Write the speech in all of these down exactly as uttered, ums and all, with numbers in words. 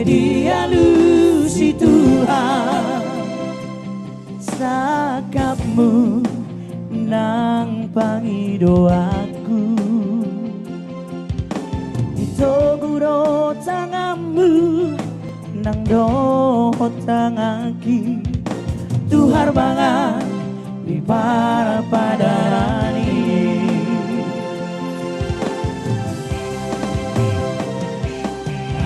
Dialusi Tuhan sangkapmu nang pangidoanku. Ditogu do tanganmu nang dohot tanganki tu harbangan ni parpadanan i.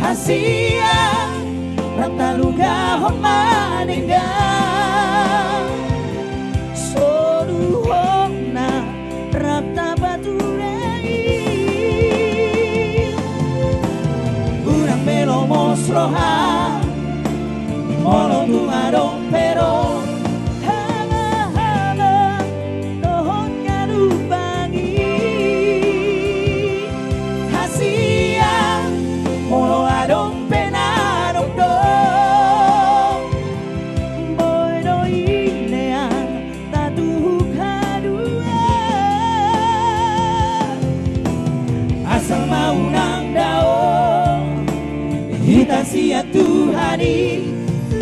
Hasian, rap taluga homa denggan, solu hona rap tapature i. Unang be lomos roha molo tung adong pe do hahaha dohot ganup bangi. Hasian, molo adong pe na dongdong, boi do i lean tatuhuk haduan. Asal ma unang dao hita sian Tuhan i,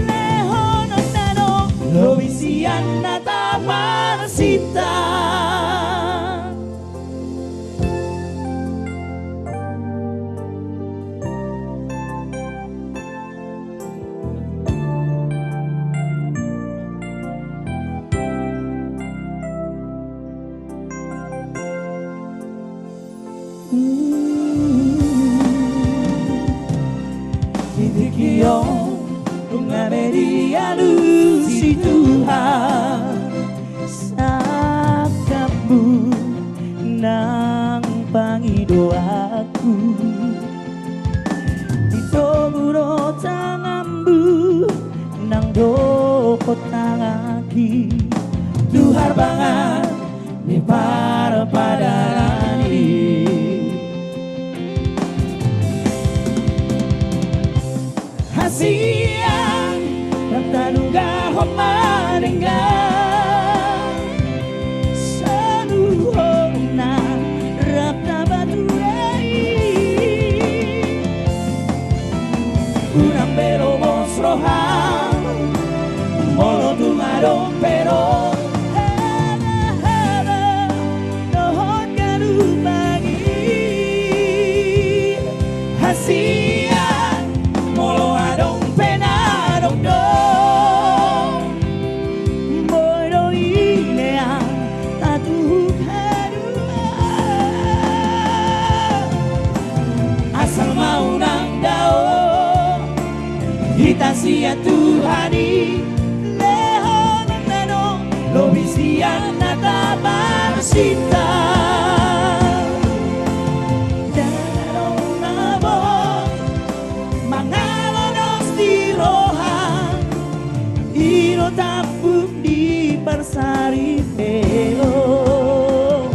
lehononna do lobi sian na taparsinta. Di tingki on nunga be dialusi Tuhan sangkapmu nang pangidoanku. Ditogu do tanganmu nang dohot tanganki tu harbangan ni parpadanan i. Hasian, rap taluga homa denggan, solu hona rap tapature i. Unang be lomos roha molo tung adong pe do hahaha dohot ganup bangi. Hasian, molo adong pe na dongdong, boi do i lean tatuhuk haduan. Asal ma unang dao hita sian Tuhan i, lehononna do lobi sian na taparsinta. Ndang adong na boi mangalolos di roha, i do tampuk ni parsaripeon.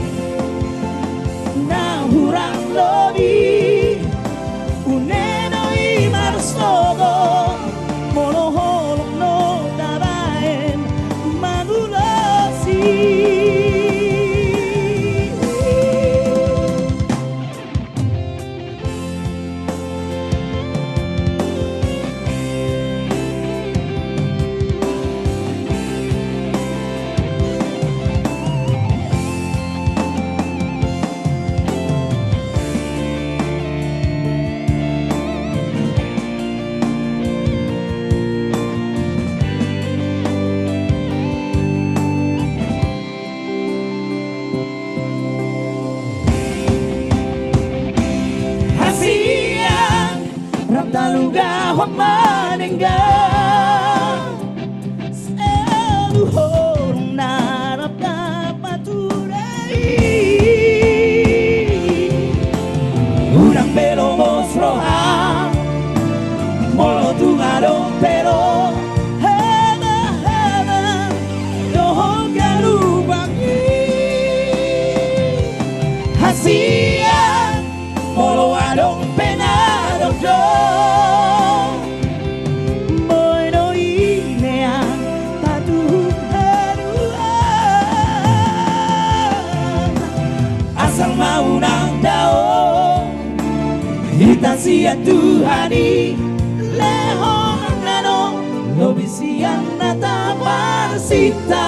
Na hurang lobi, une do i marsogot, molo holong do tabaen mangulosi. Hasian, rap taluga homa denggan, saluhutna rap tapature i. Unang be lomos roham molo tung adong pe do haba-haba dohot ganup bangi. Hasian, molo adong pe na dongdong, boi do i lean tatuhuk haduan. Asal ma unang dao hita sian Tuhan i, Ita